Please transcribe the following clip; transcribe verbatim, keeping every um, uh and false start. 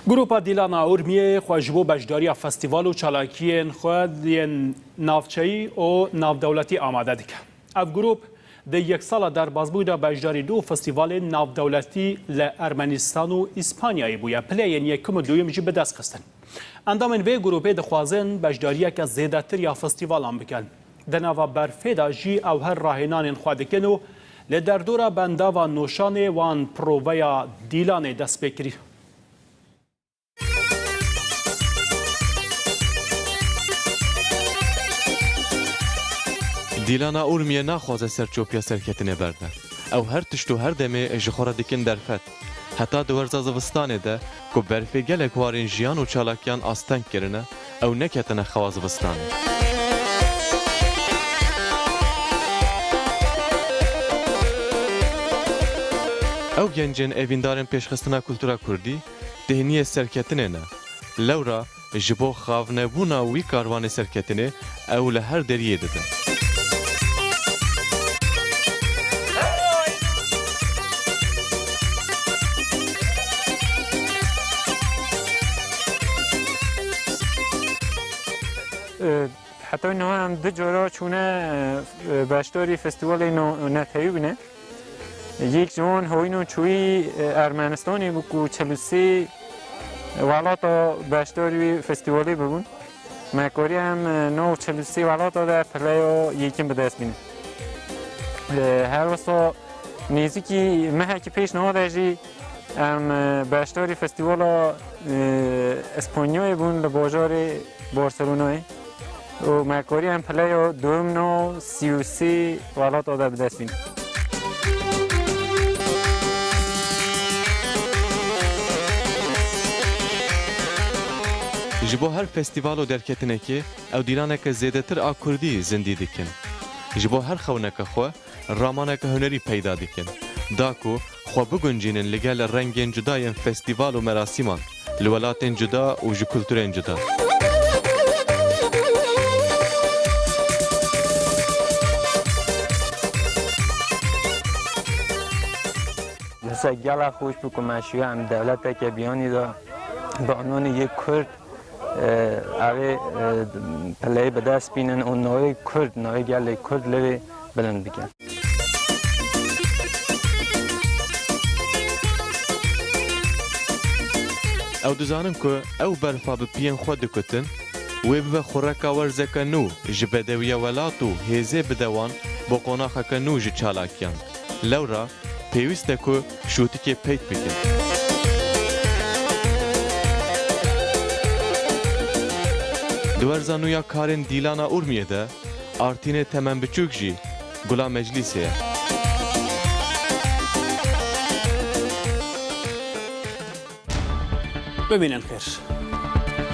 Grupa Dîlana Urmiyê xwe ji bo beşdariya festîval û çalakiyên xwe yên navçeyî û navdewletî amade dike. Ev grûp di yeksala derbazbûyî de beşdarî du festîvalên navdewletî li Ermenîstan û Îspanyayê bûye, pileyên yekim û duyim jî bi dest xistin. Endamên vê grûpê dixwazin beşdariyeke zêdetir ya festîvalan bikin. Di nava berfê de jî ew her rahênanên xwe dikin û li derdora bendava Noşanê wan proveya Dîlanê dest pê kirî. Dîlana Urmiyê naxwaze serçopiya serketinê berde. Ew her tişt û her demê ji xwe re dikin derfet. Heta di werza zivistanê de ku berfê gelek warên jiyan û çalakiyan asteng kirine, ew neketine xewa zivistanê. Ew gencên evîndarên pêşxistina kultura kurdî, têhniyê serketinê ne. Lewra ji bo xavnebûna wî karvanê serketinê ew li her deriyê didin. Heta niha em du cara çûne, e, beşdarî festîvalê no-, netewî bûne. Yek ji wan hoyîn û çûyî, e, Ermenistanê bû ku çel û sê welata beşdarî wî festîvalê bibûn. Me kariye em, e, nav çel û sê welata de pileya yekim bi dest bînin. E, her wisa nêzîkî mehekî pêş niha de jî em, e, beşdarî festîvala, e, Espanyayê bûn li bajarê Barcelonayê. Û me kariye em pileya duhemina sî û sê welata de bi dest bînin. Ji bo her festîval û derketinekê ew dîlaneke zêdetir a kurdî zindî dikin. Ji bo her xewneke xwe ramaneke hunerî peyda dikin, da ku xwe biguncînin li gel rengên cuda yên festîval û merasîman, li welatên cuda û ji kulturên cuda. Dest gelek xweş bû ku me şiya em dewleteke biyanî de bi anonî yê Kurd, e, evê, e, pileyê bi dest bînin û navê Kurd, navê gelê Kurd li vê bilind bikin. Ew dizanin ku ew berfa bi piyên xwe dikutin, wê bibe xureka werzeke nû ji bedewiya welat û hêzê bide wan bo qonaxeke nû ji çalakiyan. Lewra pêwîst e ku şûtikê peyk bikin. Di werza nû ya karên Dîlana Urmiyê de Artînê Temenbiçûk jî gula meclîsê ye. Bimînin xêr.